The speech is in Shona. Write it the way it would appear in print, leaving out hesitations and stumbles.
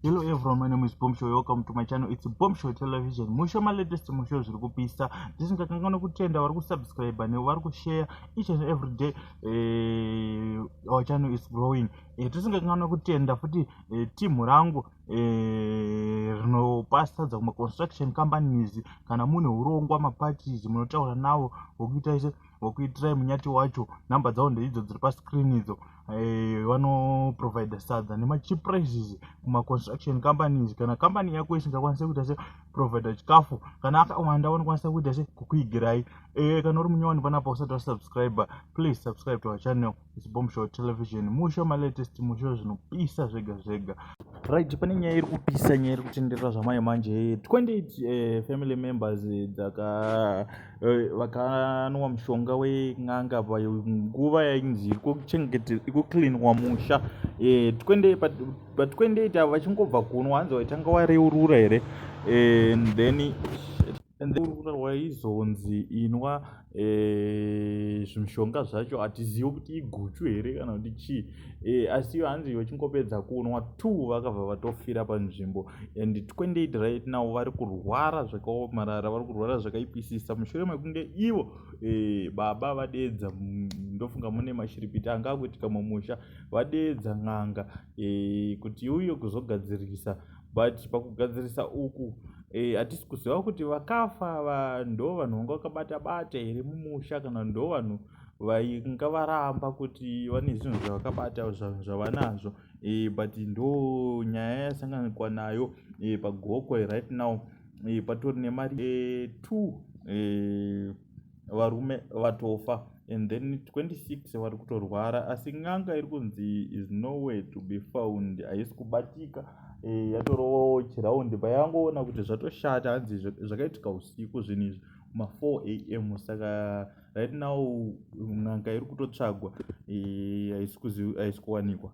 Hello everyone, my name is Bomb Show. Welcome to my channel. It's Bomb Show Television. Musho ma latest, musho zviri kupisa. Ndisingakanganwa kutenda vari kusubscribe nevari kushare each and every day. Our channel is growing. Tisingakanganwa kutenda futi team rangu rinopa sadza kuma construction companies. Kana mune urongwa, maparties, munotaura navo vokuita ise vokuitirai munyati wacho. Namba dzavo ndeidzo dziri pascreen idzo. Vanoprovide sadza nemacheap prices kumaconstruction companies. Kana kambani yako isingakwanisi kuita se provide chikafu, kana akawanda, vanokwanisa kuita se kukuigirai. Kana uri munyowani panapa, usati wasubscribe, please subscribe to our channel. It's Bomb Show Television. Musho malatest, musho zvinopisa zvega zvega. Right, pane nyaya iri kupisa, nyaya iri kutenderera zvamai manje. 28 family members dzaka vakanwa mushonga wen'anga panguva yainzi iri kucleanwa musha. 20 pa28 ava vachingobva kunwa, hanzi waitanga wareurura here, and then waizonzi inwa zvimishonga zvacho. Hatizivi kuti iguchu here kana kuti chii, asi hanzi vachingopedza kunwa, two vakabva vatofira panzvimbo and 28 right now vari kurwara zvakaomarara, vari kurwara zvakaipisisa mushure mekunge ivo baba vadeedza, ndofunga mune mashiripiti anga akuitika mumusha, vadeedza n'anga kuti iuye kuzogadzirisa. But pakugadzirisa uku hatisi kuziva kuti vakafa ndo vanhu vanga vakabata bata here mumusha, kana ndo vanhu vainga varamba kuti vane zvinhu zvavakabata zvavanazvo. But ndo nyaya yasanganikwa nayo paGokwe right now. Patori nemari two varume vatofa and then 26 vari kutorwara, asi n'anga iri kunzi is nowhere to be found, haisi kubatika. Yatorovawo chiraundi payangoona kuti zvatoshata. Hanzi zvakaitika usiku zvinhu izvi, ma4 am. Saka right now n'anga iri kutotsvagwa, haisi kuwanikwa.